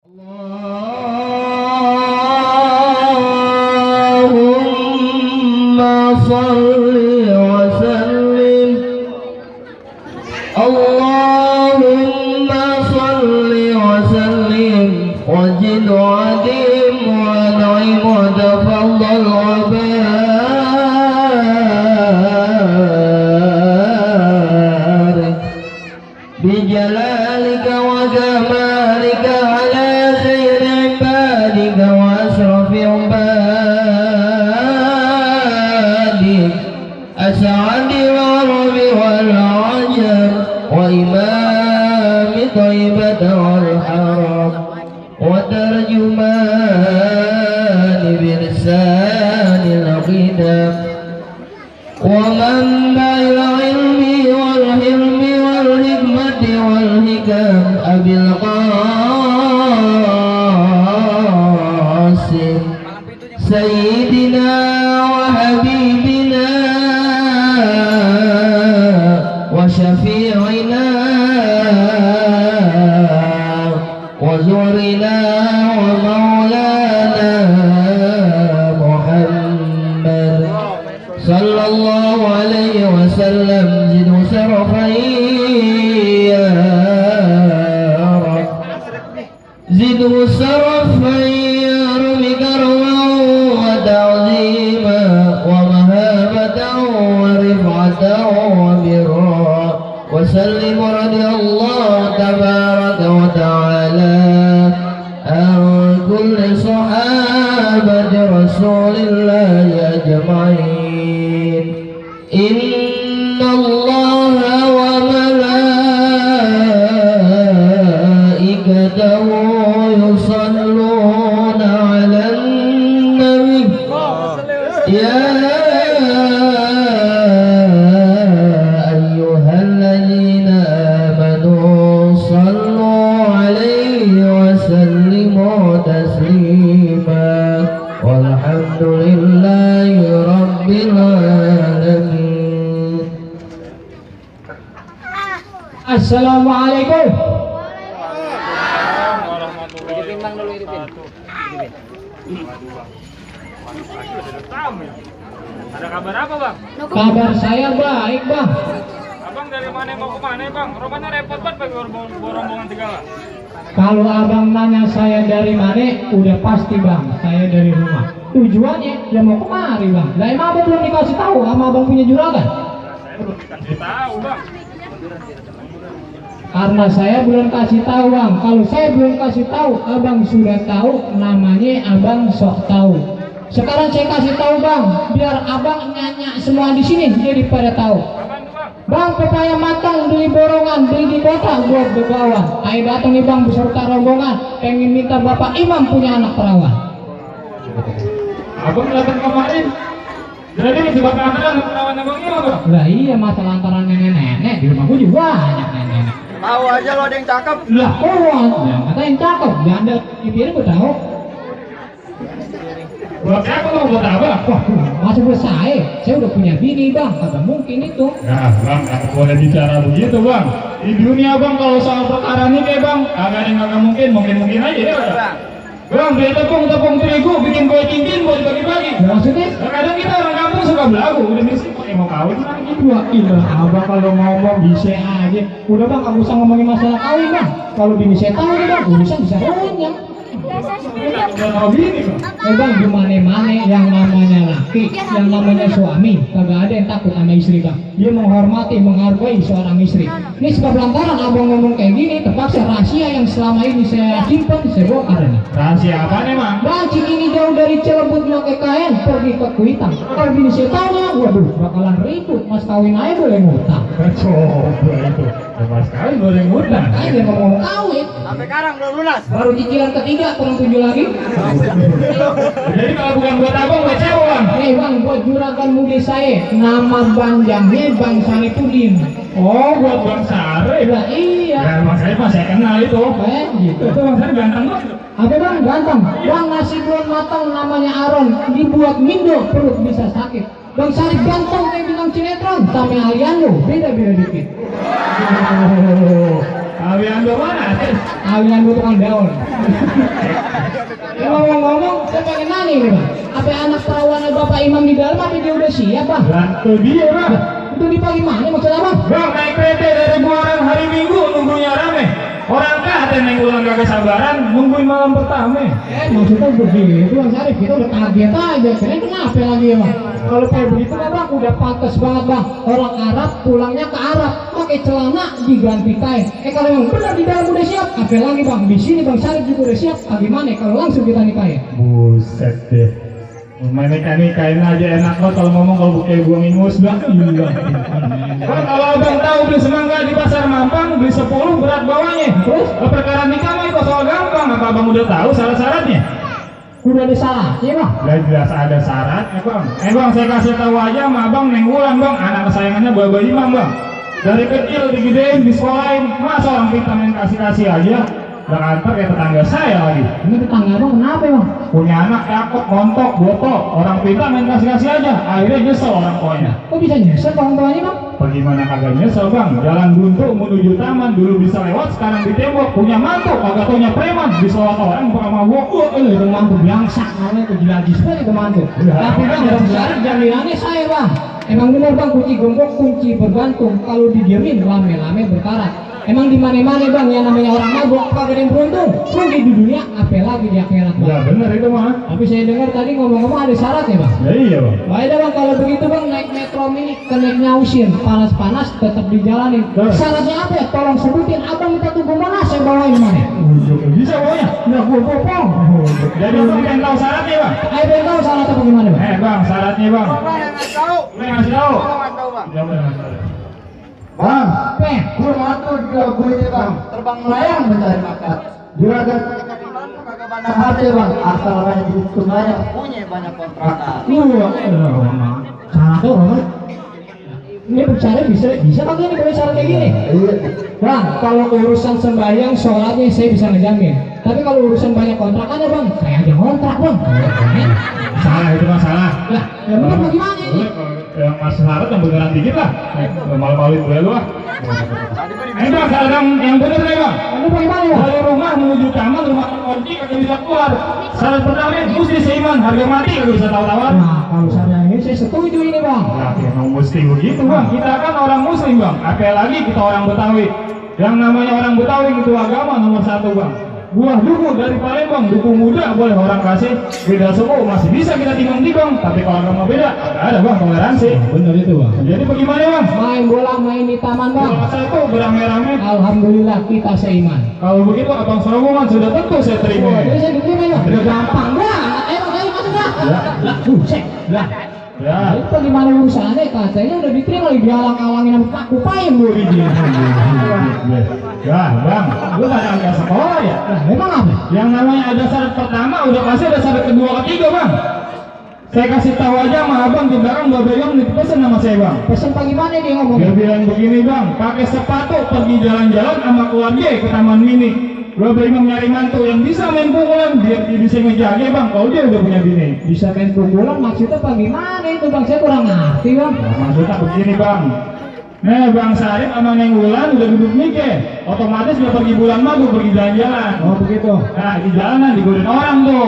Allahumma salli wa sallim. Allahumma salli wa sallim wajid adim wa na'im wa tafaddal wa barik bijalalika wa jamalika ala khairi ibadika wa asrafi ibadik as'adi wa rabi wal ajab wa imami taibata wal haram wa tarjumani bilisani al-aqidam wa manba'il ilmi wal hilmi wal hikmati wal hikam abil qasim sayyidina wa habibina wa syafi'ina wa zurina wa maulana Muhammad sallallahu alaihi wasallam zidu sarafai ya Rab zidu sarafai ya Rabbi karwan wa ta'zima wa mahabatan wa rif'atan wa birra wa sallim radiyallahu tabaraka wa ta'ala an kulli sahabati rasulillahi ajma'in. Inna Allaha wa malaikatahu yusalluna 'alan nabi ya ayyuhalladzina amanu sallu 'alaihi wa sallimu taslima walhamdulillahi rabbil alamin. Assalamualaikum. Ada kabar apa, Bang? Kabar saya baik, Bang. Abang dari mana mau ke mana, Bang? Rupanya repot banget pakai rombongan segala. Kalau abang nanya saya dari mana, udah pasti, Bang. Saya dari rumah. Tujuannya ya mau kemari, Bang. Lah emang abang belum dikasih tahu sama abang punya juragan? Saya belum dikasih tahu, Bang. Karena saya belum kasih tahu, Bang. Kalau saya belum kasih tahu, abang sudah tahu, namanya abang sok tahu. Sekarang saya kasih tahu, Bang, biar abang nanya semua di sini jadi pada tahu. Apaan tuh, Bang? Bang, pepaya matang beli borongan, beli di kota buat begawan. Ayo datang nih, Bang, beserta rombongan, pengen minta Bapak Imam punya anak perawan. Abang datang kemarin. Jadi sebab anak perawan Abang ini apa? Lah iya, masalah antara nenek-nenek di rumahku juga banyak nenek-nenek. Tahu aja lo ada yang cakep. Lah, yang kata yang cakep, diandal bibir gue tahu. Buat siapa, Bang? Buat apa? Wah, masa buat saya udah punya bini, Bang, kagak mungkin itu. Nah, Bang, aku boleh bicara begitu, Bang. Di dunia, Bang, kalau soal perkara ini, Bang, agak ada yang nggak mungkin aja ya, Bang. Bang, beli tepung terigu, bikin kue cincin buat dibagi-bagi. Maksudnya? Kadang kita orang kampung suka belagu, udah miskin pakai mau kawin lagi. Wah, iya, abang kalau ngomong bisa aja. Udah, Bang, kamu usah ngomongin masalah kawin, Bang. Kalau bini saya tahu nih, Bang, urusan bisa runyam. Bang, gimana yang namanya laki, yang namanya suami, kagak ada yang takut sama istri, Bang. Dia menghormati, menghargai seorang istri. Ini sebab lantaran abang ngomong kayak gini, terpaksa rahasia yang selama ini saya simpan, saya bongkar nih. Rahasia apa nih, Bang? Bang, ini jauh dari Cilebut pakai kain, pergi ke Kuitang. Kalau bini saya tahu ya, waduh, bakalan ribut. Mas kawin aja boleh ngutang. Coba itu, mas kawin boleh ngutang. Aja ngomong kawin. Sampai sekarang belum lunas. Baru cicilan ketiga, kurang 7 lagi. Jadi kalau bukan buat abang, buat siapa, Bang? Bang, buat juragan muda saya, nama panjangnya Bang Saripudin. Oh, buat Bang Sari. Lah iya. Ya, Bang Sari mah saya kenal itu. Gitu. Itu Bang Sari ganteng banget. Apa Bang, ganteng? Bang, nasi belum matang namanya Aron, dibuat mindo perut bisa sakit. Bang Sari ganteng kayak bilang sinetron, sama Aliando beda-beda dikit. Kawian do mana? Kawian gue tukang daun. Ngomong-ngomong, saya pengen nanya nih bang, apa anak perawannya bapak imam di dalam apa dia udah siap bang? Lah tuh dia bang. Itu di pagi mana maksudnya bang? Bang naik kereta dari Buaran hari Minggu nunggunya rame. Orang kata neng ulang gak kesabaran nungguin malam pertama. Maksudnya begitu bang Syarif, kita udah kaget aja. Kalian kenapa lagi ya bang? Kalau kayak begitu kan bang udah pantas banget bang. Orang Arab pulangnya ke Arab pakai celana diganti kain. Kalau yang benar di dalam udah siap, apa lagi bang? Di sini bang Syarif juga udah siap. Bagaimana kalau langsung kita nikahin? Buset deh. Main nikahin aja enak banget kalau ngomong kalau kayak buang ingus bang. Bang kalau abang tahu beli semangka di pasar Mampang beli 10 berat bawahnya. Terus perkara nikah mah itu soal gampang. Apa abang udah tahu syarat-syaratnya? Udah ada syaratnya bang? Udah jelas ada syaratnya bang. Bang saya kasih tahu aja sama abang Neng Wulan bang, anak kesayangannya Baba Imam bang. Dari kecil digedein, disekolahin, masa orang kita main kasih-kasih aja. Bang antar kayak tetangga saya lagi. Ini tetangga bang kenapa bang? Punya anak cakep, montok, botok, orang pintar main kasih-kasih aja. Akhirnya nyesel orang tuanya. Kok bisa nyesel orang tuanya bang? Bagaimana kagak nyesel bang? Jalan buntu menuju taman dulu bisa lewat, sekarang di tembok. Punya mantu, kagak taunya preman. Diselawat orang bukan mabuk. Itu mantu biangsak, namanya itu gilagis banget itu mantu. Tapi bang bang Syarif jaminannya saya bang. Emang benar bang kunci gembok kunci bergantung. Kalau didiamin lame-lame berkarat. Emang di mana-mana bang yang namanya orang mabuk kagak ada yang beruntung. Rugi di dunia, apa lagi di akhirat bang? Ya benar itu mah. Tapi saya dengar tadi ngomong-ngomong ada syarat ya bang? Ya iya bang. Baik dah bang, kalau begitu bang naik metro mini naik nyausin panas-panas tetap dijalanin. Syaratnya apa ya? Tolong sebutin. Abang minta tunggu mana? Saya bawain mana? Bisa bawanya. Nggak gue popong. Jadi abang pengen tahu syaratnya bang? Ayo pengen tahu syaratnya bagaimana bang? Bang syaratnya bang. Bang yang nggak tahu. Gue ngasih tahu. Bang nggak tahu bang. Ya benar. Bang, Peh. gue matur di lagu ini bang. Terbang Melayang mencari makan. Juragan kagak banyak anak hati bang. Asal banyak duit banyak. punya banyak kontrakan. Syaratnya apa? Ini bicara bisa kagak nih kalau syarat kayak gini? Iya. Bang, kalau urusan sembahyang, sholatnya saya bisa ngejamin. Tapi kalau urusan banyak kontrakannya bang, saya aja kontrak bang. Salah itu masalah. Lah, ya bener bagaimana ini? Yang masih syarat yang beneran dikit lah. Malu-maluin gue lu ah. Bang syarat yang bener deh bang. Ini bagaimana bang? Dari rumah menuju taman, rumah kunci kagak bisa keluar. Syarat pertama mesti seiman, harga mati kagak bisa tawar-tawar. Nah, kalau saya ini saya setuju ini bang. Ya, emang mesti begitu bang. Kita kan orang muslim bang. Apalagi kita orang Betawi. Yang namanya orang Betawi itu agama nomor 1 bang. Buah duku dari Palembang, duku muda boleh orang kasih. Beda suku masih bisa kita timbang-timbang. Tapi kalau agama beda, ada bang toleransi. Benar itu bang. Jadi bagaimana bang? Main bola main di taman bang. Kalau satu beramai-ramai. Alhamdulillah kita seiman. Kalau begitu abang Soromongan sudah tentu saya terima. Jadi saya diterima ya. Udah gampang bang. Ayo masuk bang. Ya. Buset. Lah. Ya. Itu bagaimana urusannya? Katanya udah diterima lagi dialang-alangin sama Pak Kupain bu. Ya bang, lu gak ada sekolah ya? Nah, memang apa? Yang namanya ada syarat pertama, udah pasti ada syarat kedua, ketiga bang. Saya kasih tahu aja sama abang di belakang Baba Imam pesen sama saya bang. Pesen bagaimana dia ngomong? Dia bilang begini bang, pakai sepatu pergi jalan-jalan sama keluarga ke taman mini. Baba Imam nyari mantu yang bisa main pukulan, dia bisa ngejaga bang. Kalau dia udah punya bini. Bisa main pukulan maksudnya bagaimana itu bang? Saya kurang ngerti bang. Nah, maksudnya begini bang. Nah bang Syarif sama Neng Wulan udah duduk nikah, otomatis dia pergi bulan madu pergi jalan-jalan. Oh begitu. Nah di jalanan digodain orang tuh.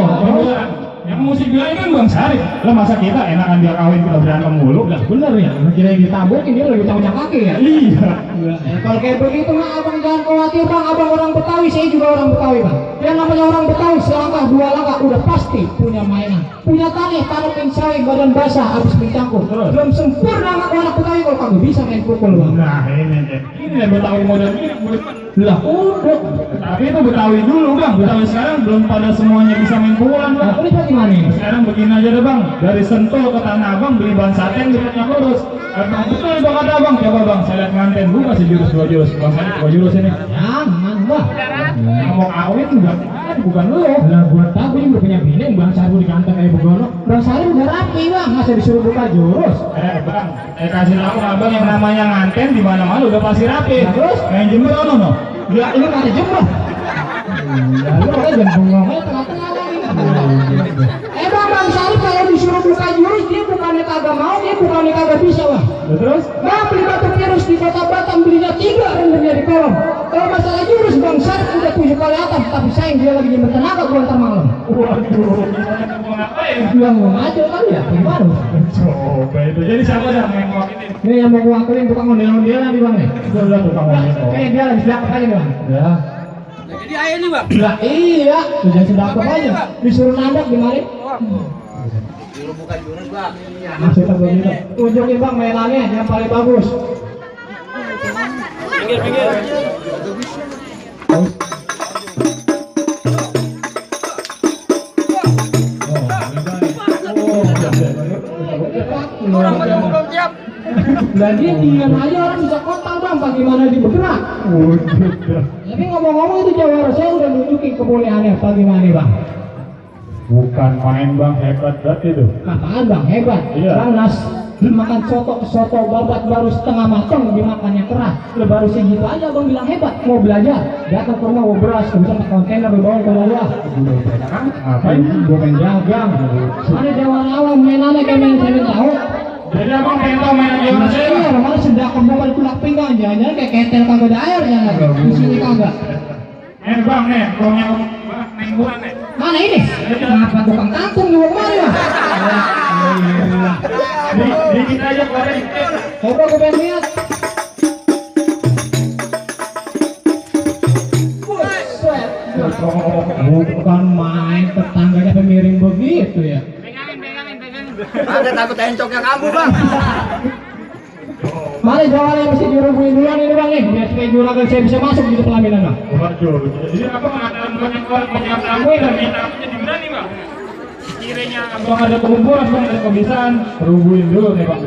Yang musik bilang kan bang Syarif. Lah masa kita enakan dia kawin kita berantem mulu? Lah bener ya. Kira yang ditabukin dia lagi tahu kaki ya. Iya. Kalau kayak begitu mah abang jangan khawatir bang. Abang orang Betawi, saya juga orang Betawi bang. Yang namanya orang Betawi selangkah dua langkah udah pasti punya mainan, punya tanah sawit badan basah habis mencangkul. Belum sempurna anak Betawi kalau kamu bisa main pukul bang. Nah ini Betawi model ini. Lah udah. Tapi itu Betawi dulu bang. Betawi sekarang belum pada semuanya bisa main pukulan bang. Ini bagaimana ini? Sekarang begini aja deh bang. Dari Sentul ke Tanah Abang beli ban sateng dekatnya lurus. Emang betul itu kata bang. Coba bang saya lihat nganten bu kasih jurus 2 jurus. Bang saya 2 jurus ini. Jangan bang. Mau kawin enggak? Bukan lu. Lah buat tahu ini udah punya bini bang Saru di kantong kayak begono. Bang Saru udah rapi bang. Masa disuruh buka jurus? Bang, saya kasih tahu abang yang namanya nganten di mana-mana udah pasti rapi. Nah, terus? Main jemur ono no. Ya ini kata jemur. Lalu ada jam bengongnya tengah-tengah lagi. Bang Syarif kalau disuruh buka jurus dia bukannya kagak mau, dia bukannya kagak bisa bang. Terus? Bang beli batu virus di kota Batam belinya 3 rendernya di kolom. Kalau masalah tapi sayang dia lagi nyimpen tenaga gua ntar malam. Waduh, gimana mau ngapain? Dia mau maju kali ya, gimana? Coba itu. Jadi siapa dah yang mau ini? Ini yang mau gua akuin tukang ondel-ondelan nih bang nih. Udah lihat tukang ojek. Kayaknya dia lagi sedekap aja bang. Ya. Jadi ayah nih bang. Lah iya, udah sedekap aja. Disuruh nambah gimana? Juru bukan jurus bang. Maksudnya begitu. Tunjukin bang mainannya yang paling bagus. Pinggir. Orang belum siap. Dan dia diam aja orang bisa kotak bang, bagaimana dia bergerak. Tapi ngomong-ngomong itu jawara saya udah nunjukin kebolehannya bagaimana bang. Bukan main bang, hebat banget itu. Apaan bang hebat? Iya. Bang Nas makan soto babat baru setengah matang dimakannya keras. Udah baru segitu aja bang bilang hebat. Mau belajar, datang ke rumah mau beras, bisa pakai kontainer dibawa ke bawah. Ngapain? Gue main jagang. Mana jawara awam mainannya kayak main saya tahu. Jadi abang pengen tau mainan jawara saya bang? Iya, mana sedang bukan kulak pinggang, jangan-jangan kayak ketel kagak ada air jangan. Di sini kagak. Bang nih, bangnya main bulan nih. Mana ini? Kenapa tukang kampung juga kemana ya? Dikit aja kemarin. Coba gue pengen lihat. Bukan main tetangganya pemiring begitu ya. Ada takut encoknya kamu bang. Mana jawabannya yang mesti dirubuhin duluan ini bang nih? Biar supaya juragan saya bisa masuk di pelaminan bang. Waduh, jadi apa mengatakan banyak orang banyak tamu dan minta jadi berani bang? Kiranya abang ada kemumpulan bang, ada kebiasaan, rubuhin dulu nih bang.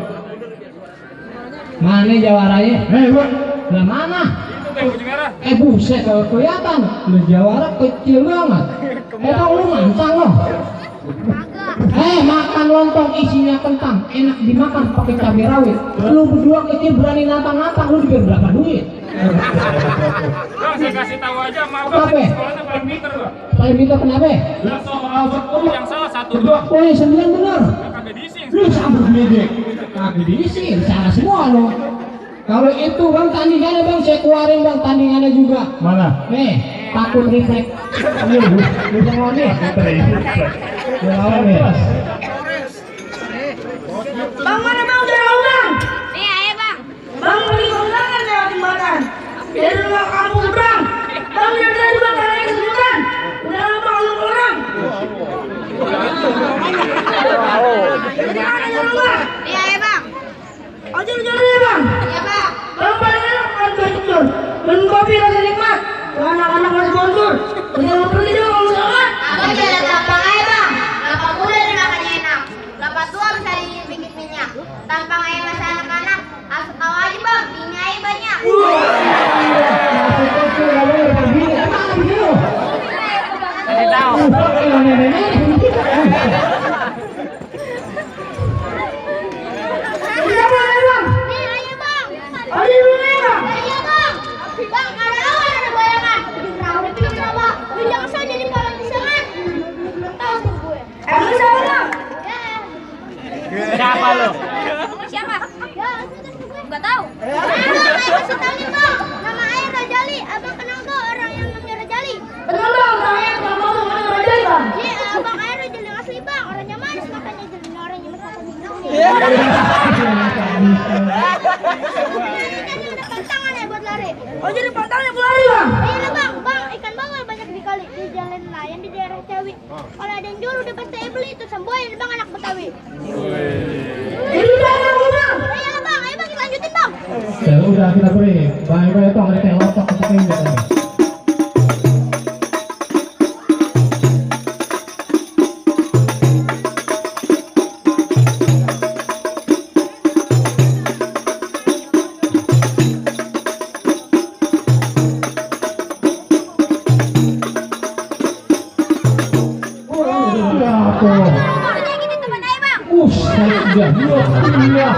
Mana jawaranya? Bang, Lah mana? itu teh kucing merah. Buset kalau kelihatan. Lu jawara kecil banget. Emang lu mancang loh. Makan lontong isinya kentang, enak dimakan pakai cabai rawit. Lu berdua kecil berani nantang-nantang, lu diberi berapa duit? Bang, saya kasih tahu aja, maaf Apa? bang, sekolahnya paling pinter bang. Paling pintar kenapa? Lah soal 10 yang salah 1 doang. Oh ya 9 bener. Kagak diisi. Lu sambut gede. Kagak diisi, salah semua lo. Kalau itu bang tandingannya bang, saya keluarin bang tandingannya juga. Mana? Takut refleks. Iya, lu jangan nih. Lu lawan nih. Bang mana bang jalan bang? Iya, ayo bang. Bang beli kondangan lewat jembatan. Dari rumah kamu seberang. Bang lihat tadi bang ada yang kesulitan. Udah lama lu orang. Dari mana jalan bang? Iya, ayo bang. Aja lu jalan ya bang. Iya bang. Bang paling enak makan kue cucur. Minum kopi rasa nikmat. Anak-anak masih sponsor. Udah mau pergi juga kalau misalkan. Abang jalan gampang aja bang. Gampang muda dan makannya enak. Gampang tua bisa dikit minyak. Tampang aja masa anak-anak. Asal tahu aja bang, ini aja banyak. Siapa ya bang? Nih ayo bang. Aja dulu nih bang. Iya bang. Bang ada lawan ada bayangan. Tahu itu kenapa? Lu jangan saja di palang pisangan. Belum tahu tuh gue. Emang siapa bang? Siapa lu? Siapa? Ya, nggak tahu. Ayo kasih tahu nih bang. Nama ayah Rajali. Abang kenal gak orang yang namanya Rajali? Kenal bang, saya kenal bang sama Rajali bang. Iya, abang ayah Rajali yang asli bang. Orangnya manis makanya jadi orangnya masakan minum. Ini udah pantangan ya buat lari. Oh jadi pantangan pelari bang? Iya bang, ikan bawal banyak di kali di jalan nelayan di daerah Cawi. Kalau ada yang jual udah pasti beli itu semboyan bang anak Betawi. Jadi udah ada bang. Iya bang, ayo bang kita lanjutin bang. Ya udah kita beri. Bye-bye itu ada kayak lotok ketika ini tadi. Udah gini teman ayo bang.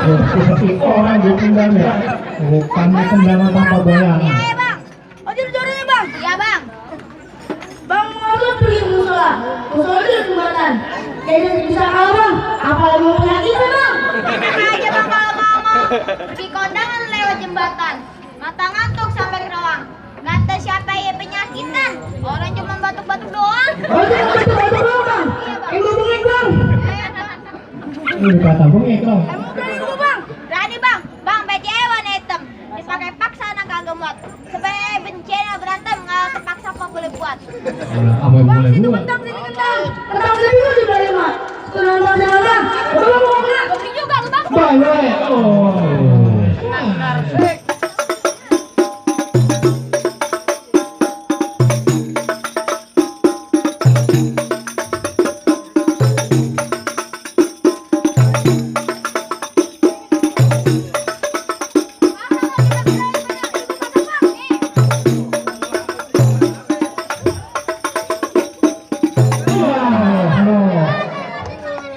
Seperti orang di pindahnya. Bukannya tendangan tanpa bayangan. Iya ayo bang. Oh jadi jornya bang? Iya bang. Bang mau pergi ke musola. Musola itu di jembatan. Jadi bisa kalah bang. Apalagi mau penyakitan bang. Tenang aja bang kalau mau pergi kondangan lewat jembatan. Mata ngantuk sampai kerawang. Nggak tahu siapa yang penyakitan. Orang cuma Ini kata bengek dong. Berani lu bang. Berani bang, bang BCE warna hitam. Dipakai paksa anak kagak muat. Supaya bencana berantem nggak terpaksa apa boleh buat. Apa yang boleh Sini buat? kentang, sini kentang. Kentang sini juga di berani mah. Tenang bang. Udah mau kena. Beli juga lu bang. Banyak. Oh.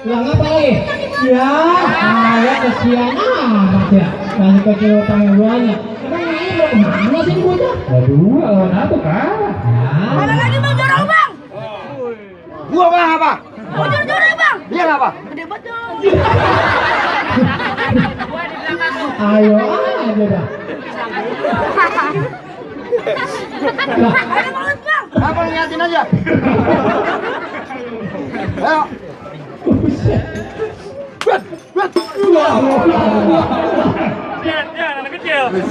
Lah ngapa lagi? Ya, saya kesian amat ya. Masih kecil utangnya banyak. Emang ini mau kemana sih bocah? Waduh, lawan apa kalah? Mana lagi bang jorok bang. Gua bang apa? Bocor jorok bang. Dia apa? Gede betul. Ayo aja dah. Lah, Ayo banget bang. Apa ngeliatin aja? Ayo.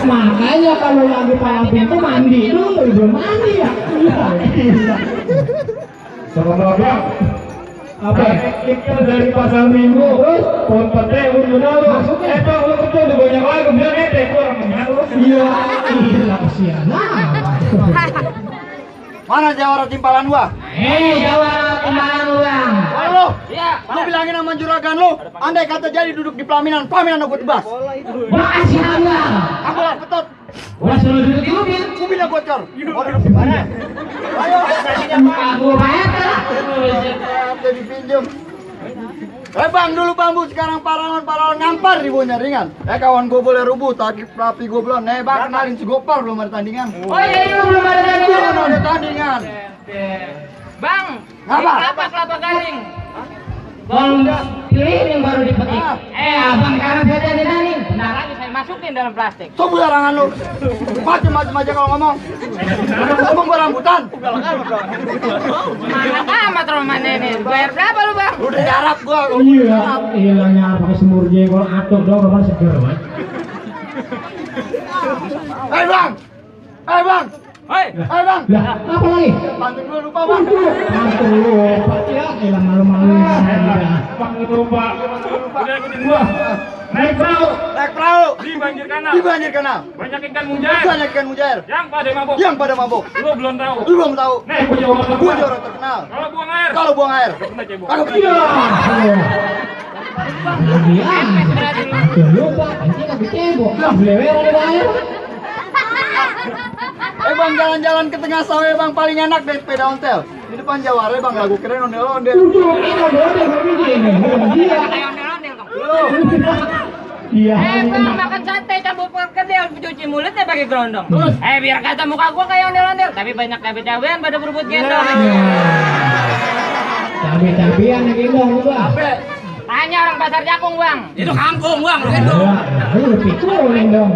makanya kalau lagi palang pintu mandi dulu, belum mandi ya. Sama bang. Apa? Ikan dari pasar minggu, terus pohon pete, udah lu. Bang, lu betul udah banyak lagi, bilang ente, kurang banyak lu. Iya, gila kesian amat. Mana jawara timpalan gua? Jawab kemarin uang. Halo lu? Iya. Lu bilangin sama juragan lu, andai kata jadi duduk di pelaminan aku tebas. Makasih abang. Aku lah betot. Gua suruh duduk di mobil. Mobilnya bocor. Mau duduk di mana? Ayo. Aku bayar lah. Jadi pinjem. Bang, dulu bambu, sekarang parawan ngampar ribunya ringan. Kawan gue boleh rubuh, tapi gue belum. Bang, kenalin si Gopar belum ada tandingan. Oh iya, itu belum ada tandingan. Belum ada tandingan. Bang, Apa? kelapa garing. Bang, pilih yang baru dipetik. Abang sekarang saya jadi nani. Bentar lagi saya masukin dalam plastik. So barangan lu. Macem-macem aja kalau ngomong. Ngomong gue rambutan. Mana amat romannya ini? Bayar berapa lu bang? Udah garap gue. Iya, hilangnya pakai semur jengkol atur dong, apa seger banget. Bang. Bang. Hei, Bang. Lah, apa lagi? Banting dulu lupa bang. Mantu lupa ya, hilang malu-maluin. Bang, itu lupa. Udah ikutin gua. Naik perahu. Naik perahu. Di banjir kanal. Di banjir kanal. Banyak ikan mujair. Banyak ikan mujair. Yang pada mabuk. Yang pada mabuk. Lu belum tahu. Lu belum tahu. Nih, gua jawab Gue gua. juara terkenal. Kalau buang air. Kalau buang air. Kena cebok. Kagak Iya. bisa. Lagi aja. Tuh lupa, anjing lagi cebok. Belewer ada air. Bang, jalan-jalan ke tengah sawah bang paling enak deh sepeda ontel. Di depan Jawara bang lagu keren ondel-ondel. Tuh, ini udah begini. Iya. kayak ondel-ondel dong. Iya. Bang, makan sate campur perkedel, cuci mulutnya pakai gerondong. Terus, biar kata muka gua kayak ondel-ondel, tapi banyak cabe-cabean pada berebut gendong. Cabe-cabean yang gendong juga. Tanya orang pasar Jakung bang. Itu kampung bang. Lu pikulin dong.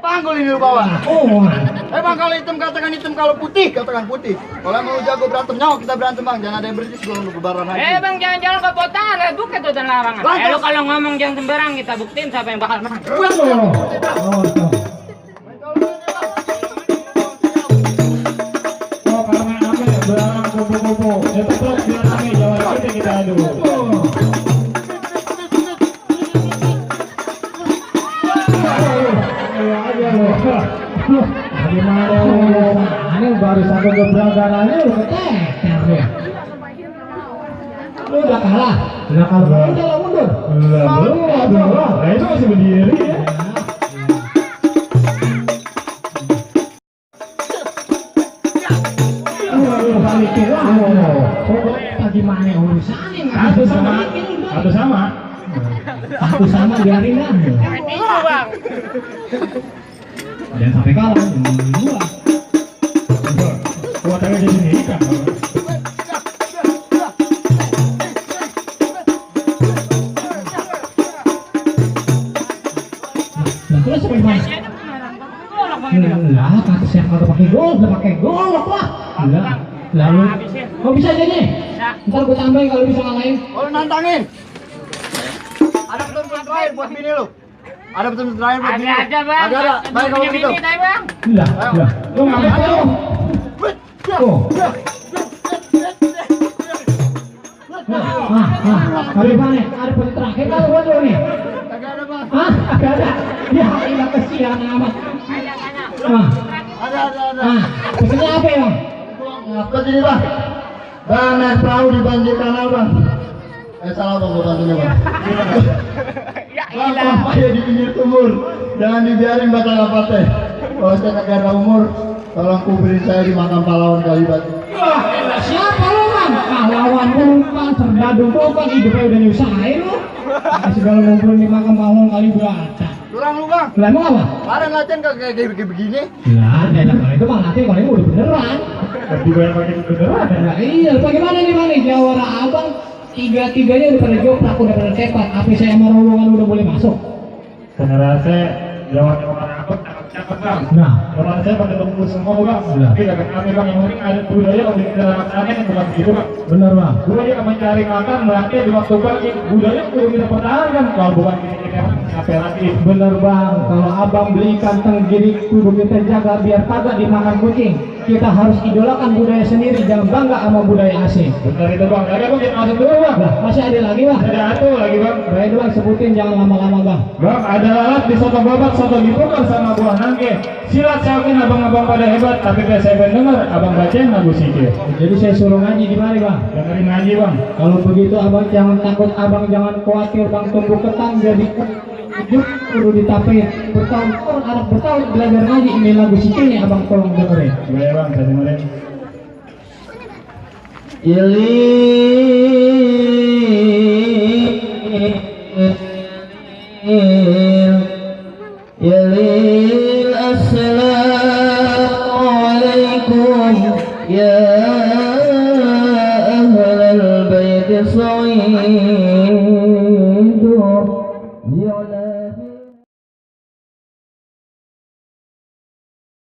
Panggul ini lu bawa. Oh. Bang kalau hitam katakan hitam, kalau putih katakan putih. Kalau mau jago berantem nyawa kita berantem bang. Jangan ada yang bersih sebelum lu kebaran lagi. Bang, jangan-jangan ke potongan, lihat buka tuh dan larangan. Lantas. Lu kalau ngomong jangan sembarang, kita buktiin siapa yang bakal menang. Oh, karena apa ya? Belarang kupu-kupu. Itu terus biar rame Jawa kita adu. Gimana? Ini baru satu gebrakannya lu keteter ya. Lu udah kalah. Udah kalah. Jalan mundur. Belum. Itu masih berdiri. Mikir lah. Gimana urusannya? Satu sama. Satu sama. Satu sama biarin lah. Itu bang. Jangan sampai kalah. Dua. Kuatannya jadi ikan. Nah, terus bagaimana? Lah, kata siapa udah pakai golok lah. Lah, lalu kok bisa jadi? Ntar gue tambahin kalau bisa ngalahin. Kalau nantangin. Ada pesan terakhir buat bini lu. Ada pesan terakhir buat bini. Ada bang. Ada. Baik kalau Punya begitu. bini, tapi, bang. Lah, lah. Lu ngapain lu? Oh. Kali mana? Ada pesan terakhir kalau buat lu nih? Kagak ada bang. Hah? Agak ada. Ya, ilah kesian amat. Ada. Pesannya apa ya? Apa sini bang? Bang, naik perahu di banjir kanal bang. Salah bang, gua bantunya bang. Bang, papaya di pinggir sumur. Jangan dibiarin bakal apa teh. Kalau saya kagak ada umur, tolong kuburin saya di makam pahlawan Kalibata. Wah, siapa lu bang? Pahlawan umpan, serdadu bukan hidupnya udah nyusahin lu. Segala ngumpul di makam pahlawan Kalibata. Kurang lu bang. Lah emang apa? Kemarin latihan kagak kayak begini. Lah, kalau itu mah nanti kalau udah beneran. Tapi banyak pakai beneran. Nah, iya, bagaimana nih bang? Jawara abang tiga-tiganya udah pada joplak, udah pada cepat. Apa saya sama rombongan udah boleh masuk? Karena rasa jawabnya orang aku cakep bang. Nah, Orang saya pada tunggu semua bang. Iya. Tapi kagak kami bang, yang penting ada budaya kalau kita laksanakan yang bukan begitu bang. bener bang. Budaya mencari makan berarti di waktu pagi budaya perlu kita pertahankan. Kalau bukan kita apa lagi? Bener bang, kalau abang beli kantong gini kudu kita jaga biar kagak dimakan kucing. Kita harus idolakan budaya sendiri, jangan bangga sama budaya asing. Benar itu bang. Ada bang yang masuk dulu bang. Lah, masih ada lagi bang? Ada satu lagi bang. Nah, itu bang sebutin jangan lama-lama bang. Bang, ada lalat di soto babat, soto ditukar sama buah nangke. Silat yakin abang-abang pada hebat, tapi kayak saya dengar abang bacain lagu sikit. Jadi saya suruh ngaji di mana bang? Dengerin ngaji bang. Kalau begitu abang jangan takut, abang jangan khawatir bang, tumbuh ketang jadi hidup perlu ditapin. Bertahun-tahun anak bertahun belajar ngaji, ini lagu sikilnya abang tolong dengerin. Boleh bang, saya dengerin. Yalil assalamualaikum ya ahlal bait sa'id